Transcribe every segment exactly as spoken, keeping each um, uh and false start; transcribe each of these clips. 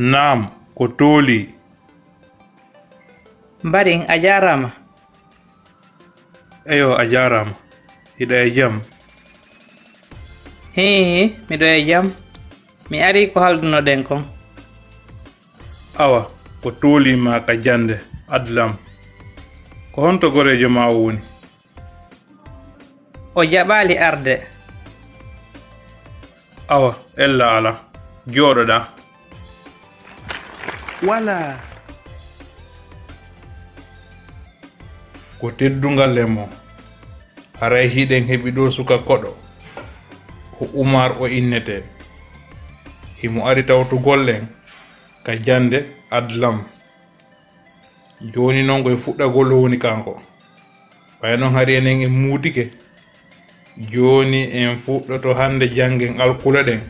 Naam, ko tooli. Mbaɗin, a jaaraama. Eyo, a jaaraama. Hiɗa e jam? Hii, miɗo e jam. Mi arii ko haldunoɗen kon. Awa, ko tooli ma ka jannde, adlam. Ko honto goreejo ma o woni? O jaɓaali arde. Awa, ella alaa. Jooɗoɗaa. Walaa. Ko teddungal e mo. Haray hiɗen heɓi ɗoo suka koɗo. Ko Umar o innetee. Himo ari tawtugol en ka jannde adlam. Jooni non ko e fuɗɗagol o woni kanko. Ɓay non hari enen en muutike. Jooni en fuɗɗoto hannde janngen alkule ɗen.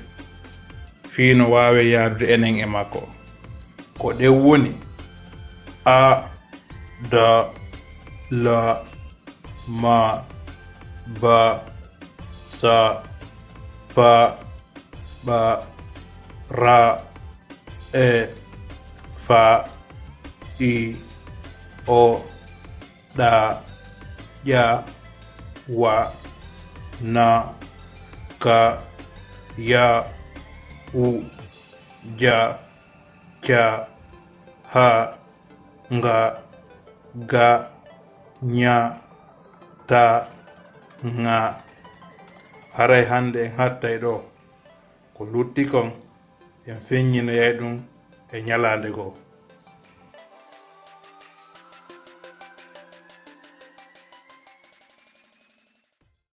Fii no waawe yaadude enen e makko. Ko ɗen woni: A, Da, La, Ma, Ba, Sa, Pa, Ɓa, Ra, E, Fa, I, O, Ɗa, Ƴa, Wa, Na, Ka, Ya, U, Ja, Ca, Ha, Nga, Ga, Ña, Ta, Ŋa. Haray hannde en hattay ɗoo. Ko lutti kon, en feññinoyay ɗum e ñalaande goo.